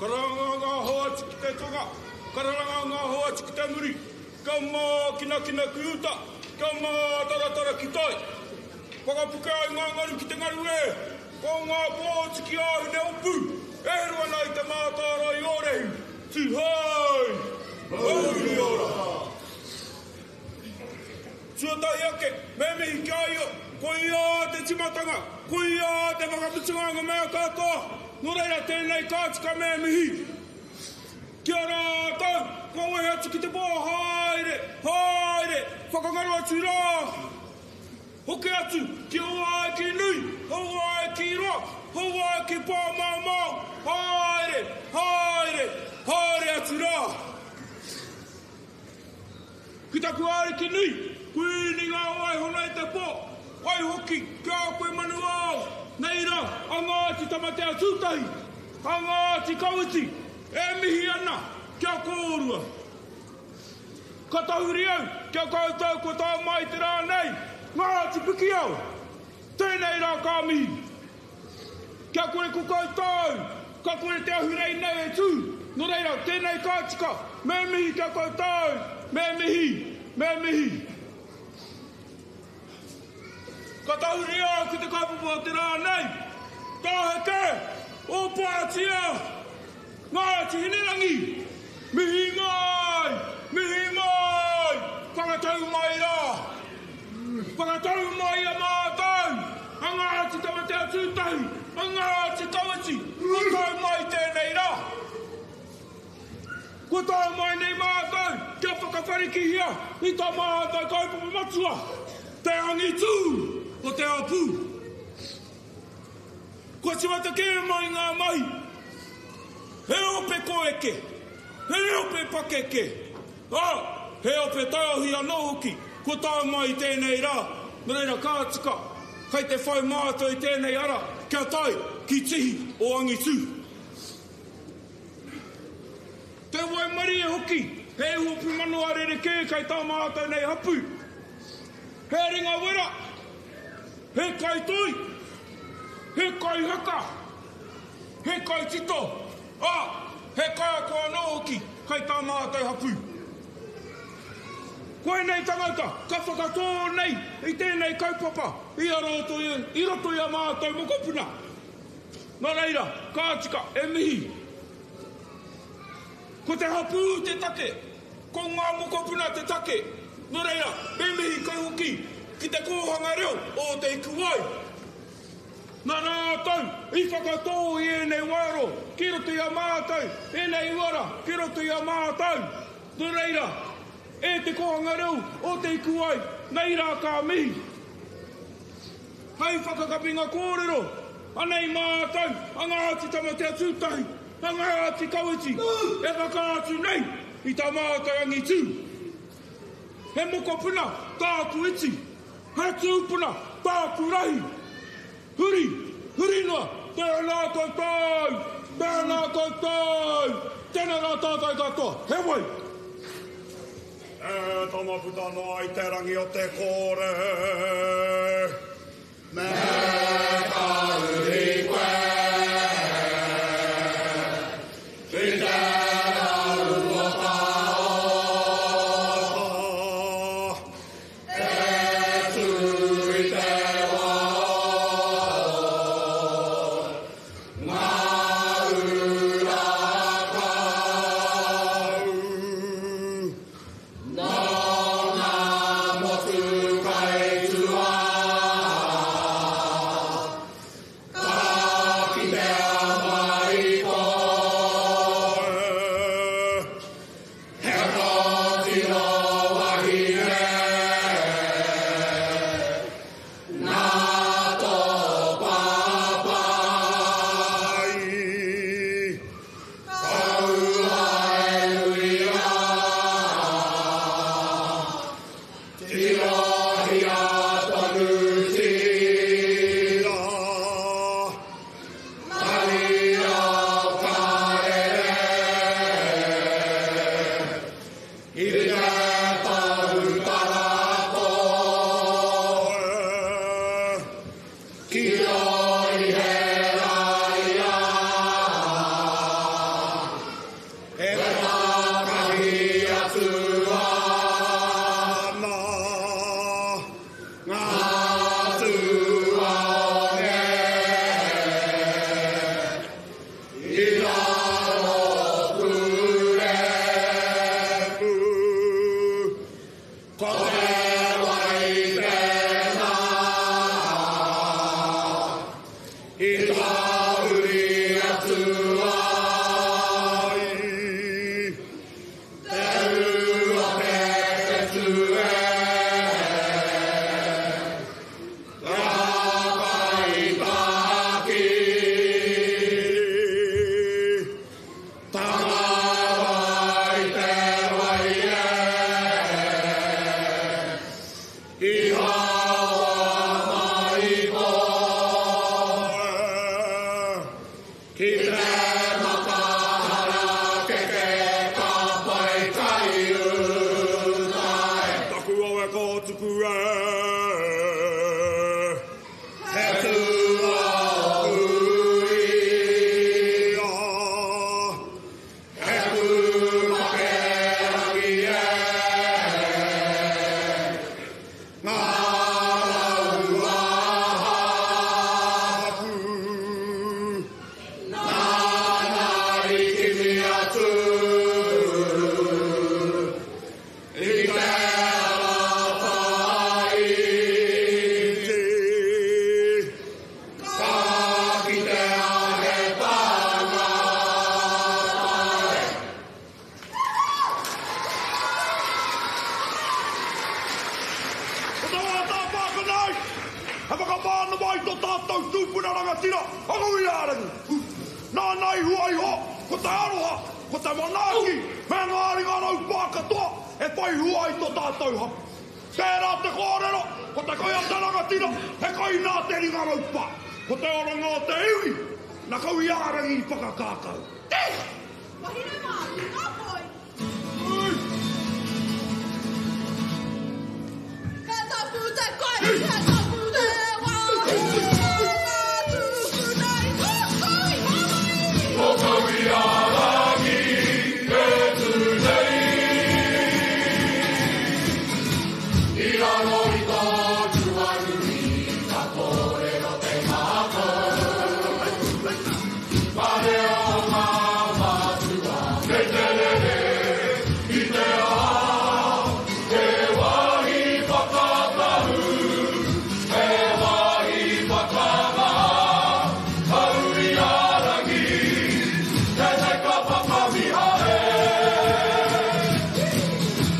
Karanga ngā hoatu ki te tonga, karanga ngā hoatu ki te muri, kia mākinakina ki uta, kia mātaratara ki tai. Whakapuke ai ngā ngaru ki te ngaru e, ko ngā pōtiki a Hineopu e heru ana i te mātārae o Rehu, Tūhei! Mauri ora! Tuatahi ake, me mihi ki a ia, ko ia te timatanga, ko ia te whakamutunga o nga mea katoa, no reira tēnei ka tika me mihi. Ki a rātou, kua wehe atu ki te pō, haere, haere, whakangaro atu rā. Hoki atu ki Hawaiki nui, Hawaiki roa, Hawaiki pāmaomao, haere, haere, haere atu rā. Ki taku Ariki nui, Kuini ngā waihona i te pō, waihoki ki a koe manu ao, nei rā a Ngāti Tamatea Tūtahi, a Ngāti Kawiti e mihi ana ki a kōrua. Ka tahuri au ki a koutou kua tae mai te rā nei, Ngāti Pikiao, tēnei rā ka mihi. Kia kore ko koutou, ka kore te ahurei nei e tū. Nō reira, tēnei ka tika, me mihi ki a koutou, me mihi, me mihi. Ka tahuri au ki te kaupapa o te rā nei, Tāheke, Ōpātia, Ngāti Hinerangi, mihi mai, mihi mai, whakatau mai rā. Whakatau mai a mātou, a Ngāti Tamatea Tūtahi, a Ngāti Kawiti, kua tau mai tēnei rā. Kua tau mai nei mātou kia whakawharikihia i tā mātou kaupapa matua, te angitū o te ao pū. Kua tīmata kē mai ngā mahi, he ope koeke, he ope pakeke, ā, he ope taiohi anō hoki kua tae mai i tēnei rā, nō reira ka tika, kei te whai mātou i tēnei ara kia tae ki tihi o angitū. Te waimarie hoki, he iho pūmanawa rerekē kei tā mātou nei hapū. He ringa wera, he kaitoi, he kaihaka, he kaitito, ā, he kaiako anō hoki kei tā mātou hapū. Koinei tangata ka whakatō nei i tēnei kaupapa i roto i roto i a mātou mokopuna. Nō reira, ka tika, e mihi. Ko te hapū te take, ko ngā mokopuna te take. Nō reira, me mihi kau hoki ki te kōhanga reo o Te Hikuwai. Nā rātou i whakatō i ēnei waiaro ki roto i a mātou, ēnei uara ki roto i a mātou. Nō reira, e te kōhanga reo o Te Hikuwai, nei rā ka mihi. Hei whakakapinga kōrero, anei mātou a Ngāti Tamatea Tūtahi, a Ngāti Kawiti e whakaatu nei i tā mātou angitū. He mokopuna tāku iti, he tūpuna tāku rahi. Huri, huri noa, tēnā koutou, tēnā koutou, tēnā rā tātou katoa, he wai. E tama puta noa i te rangi o te kore. Me ka uri koe ki te raru o Taota. E tū i te wā o ngā ura kau. Nō ngā motu kai tua. tātou tūpuna rangatira, a Kauiārangi. Nāna i hua iho, ko te aroha, ko te manaaki, me ngā ringa raupā katoa e whai hua ai tō tātou hapū. Tērā te kōrero, ko te kai a te rangatira, he kai nā te ringa raupā. Ko te oranga o te iwi, na Kauiārangi i whakakākau. Wahine mā, ki ngā poi. He tapu te kai, he tapu te wāhi, he tūpuna i tō kai mai. Ko Kauiārangi e tū nei. I raro i tō tuanui, ka kōrero te mātou. Ka reo ngā mātua, kei te rere i te ao. He wāhi whakatahu, he wāhi whakangā. Kauiārangi, tēnei ka whakamihare.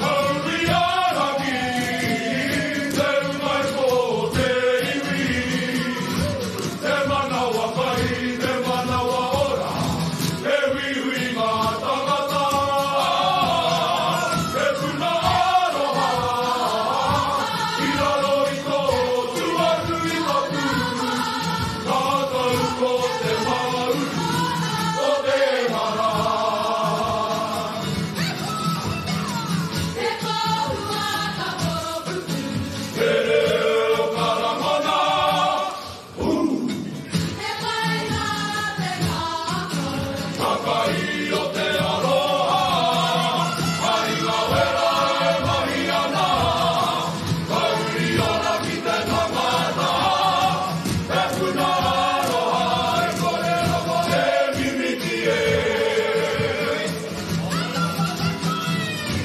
Kauiārangi, te ūkaipō te iwi. Te manawa kai, te manawa ora, he huihui ngā tangata. He puna aroha, i raro i tō tuanui tapu. Tātou ko te mauri o te marae. He kōhua ka poropuku. He reo karangana, He pai nā te ngākau. Kakai o te aroha, haringa wera e mahi ana, kauri ora ki te tangata, he puna aroha e kore rawa e mimiti e.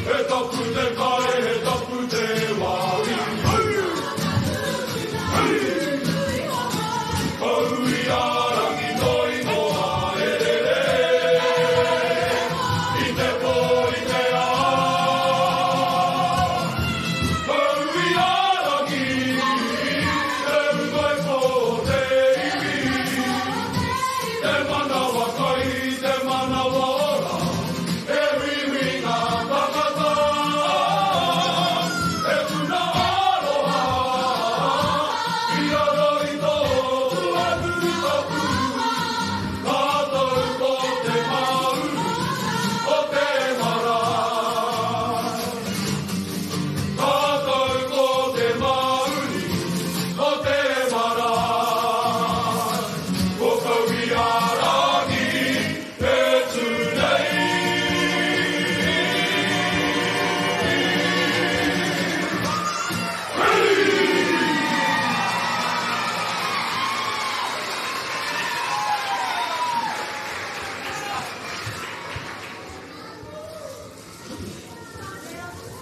He tapu te kai, he tapu te wāhi. Kauiārangi tō ingoa e rere, i te pō i te ao. Kauiārangi, te ūkaipō te iwi. Te manawa kai, te manawa ora, he huihui ngā tangata. He puna aroha, i raro i tō tuanui tapu. Tātou ko te mauri o te marae. Tātou ko te mauri o te marae. Ko Kauiārangi e tū nei.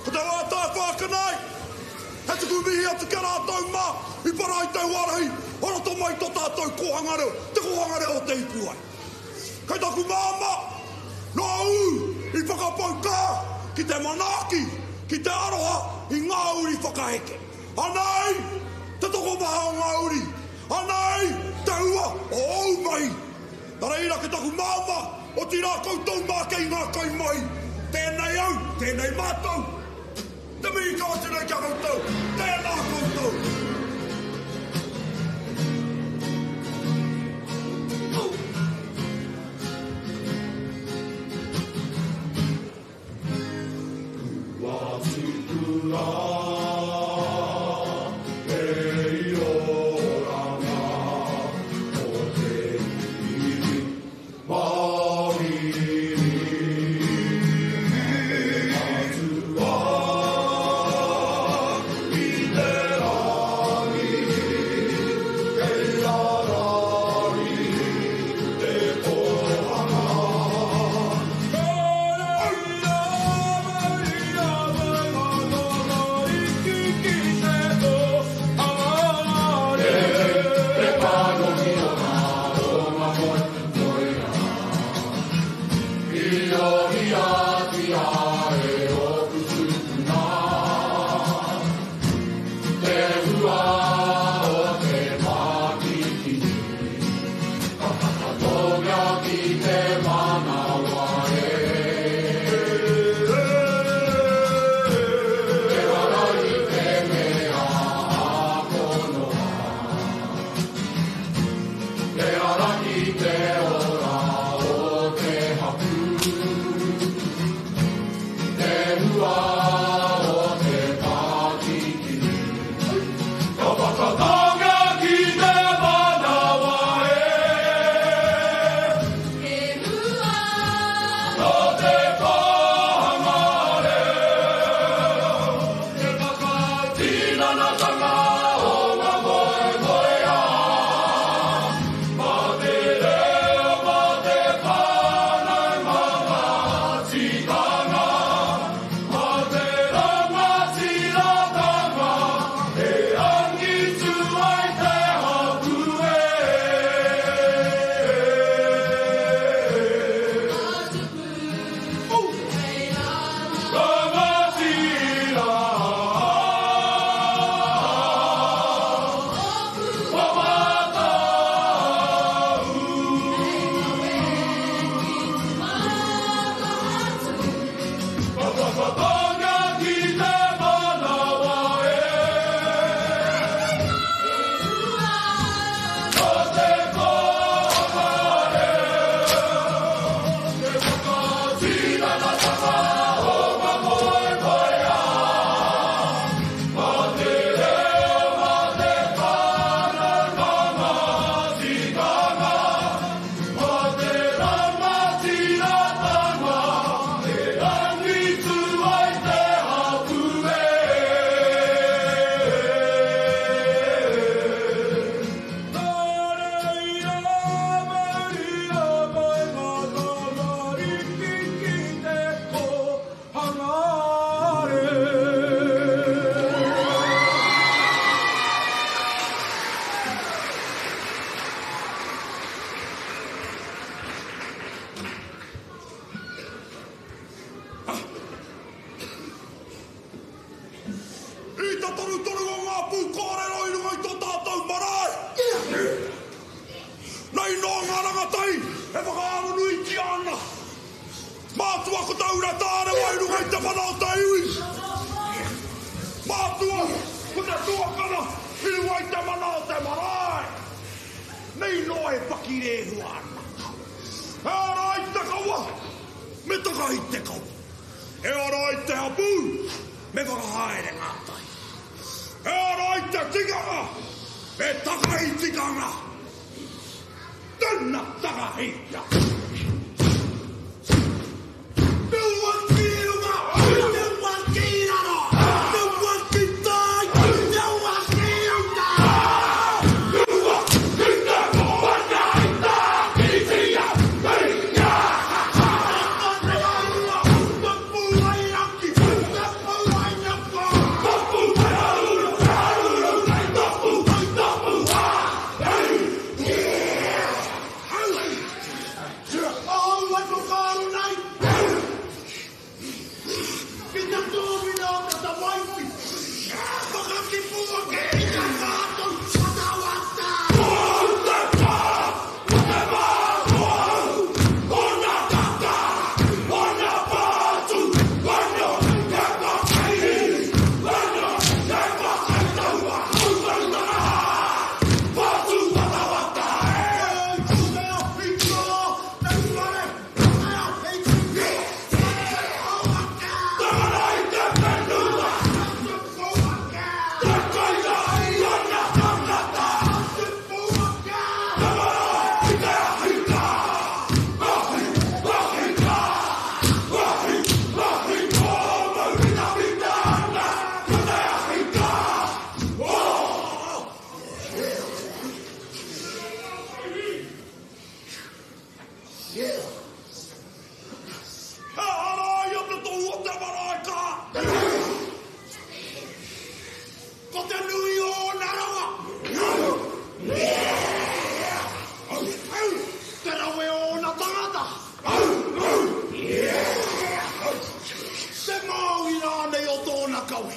Ko te wā tā whākanai, he tuku mihi atu ki a rātou mā, i para i te wārahi, o roto mai tō tātou kōhanga reo, te kōhanga reo o te Ipuwai. Kei taku māmā, nā ū i whakapau kaha ki te manaaki, ki te aroha i ngā uri whakaheke. Anei te tokomaha o ngā uri, anei te hua o ōu mahi. Nā reira ki taku māmā, otirā koutou mā kei ngā kaimahi, tēnei au, tēnei mātou, te mihi ka atu nei ki a koutou, tēnā koutou. Kua tipura hei oranga o te iwi Māori. Matua i te rangi, kei arari te kōhanga. hua o te pākiki. Ka whakatāngia ki te manawa e. He hua. Nō te kōhanga reo, te whakatinanatanga o ngā moemoeā. Mā te reo, mā te whānau, mā ngā tikanga, mā te rangatiratanga, e angitu ai te hapū e. Ka tupu. Hei ranga. Rangatira. Ōku. Wawatau. Hei kawe ki Tūmātātu. Ka whakatāngia ki te manawa e. He hua. Nō te kōhanga reo, te whakatinanatanga o ngā moemoeā. Mā te reo, mā te whānau, mā ngā tikanga, mā te rangatiratanga, e angitu ai te hapū e. I te torutoru o ngā pūkōrero i runga i tō tātou marae. Nei noa ngā rangatahi e whakaaronuitia ana. Mātua ko taura tārewa i runga i te mana o te iwi. Mātua ko te tuakana i runga i te mana o te marae. Nei noa e pakirehua ana. E ara i te kawa, me takahi te kawa. E ara i te hapū, me whakahaere ngātahi. E ara i te tikanga, me takahi tikanga. Tēnā takahia. Te ua ki runga, te ua ki raro, te ua ki tai, te ua ki uta. He ara ai o te tohu o te marae ka. Ko te nui o ōna rawa. Te rawe o ōna tangata. Te Māui rānei o tōna kawe.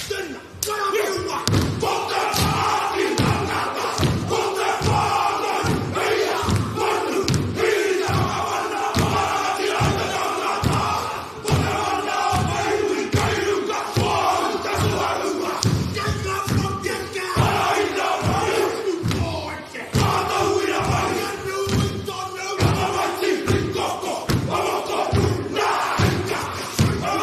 Tēnā, karakiua. Ko te pāti tangata, ko te whānau, hei manu, hina, wana, rangatira te tangata. Ko te mana o te iwi kei runga, ko au te tuarua. Araina mai, ka tauira mai, ka tamaiti ki koko, amoko, nā, ika, au,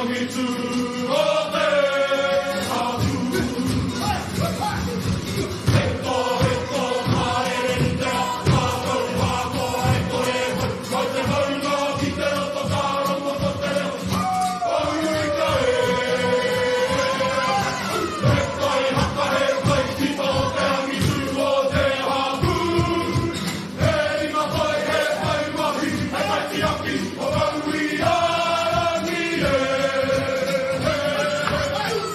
angitu o te hapū. He tō, he tō, ka rere ki te ao, ngākau hākoa e kore e pau. Mai te maunga ki te roto ka rongo ko te reo, Auika e. He kai haka, he kai tito te angitu o te hapū. He ringa toi, he whai mahi, he kaitiaki o Maui-a-rangi e.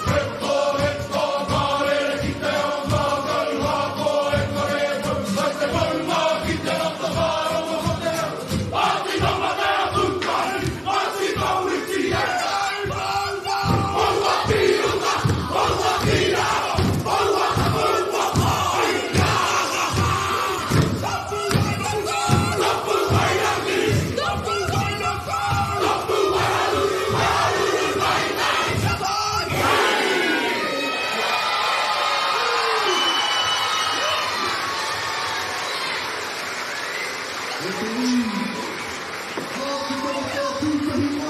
He tō, he tō, ka rere ki te ao, ngākau hākoa e kore e pau. Mai te maunga ki te roto ka rongo ko te reo, Ngāti Tamatea Tūtahi, Ngāti Kawiti e. Maua ki uta, maua ki raro, maua tapu waka. Tapu wairangi, tapu wairangi, tapu E te ui, Ngāti Tamatea Tūtahi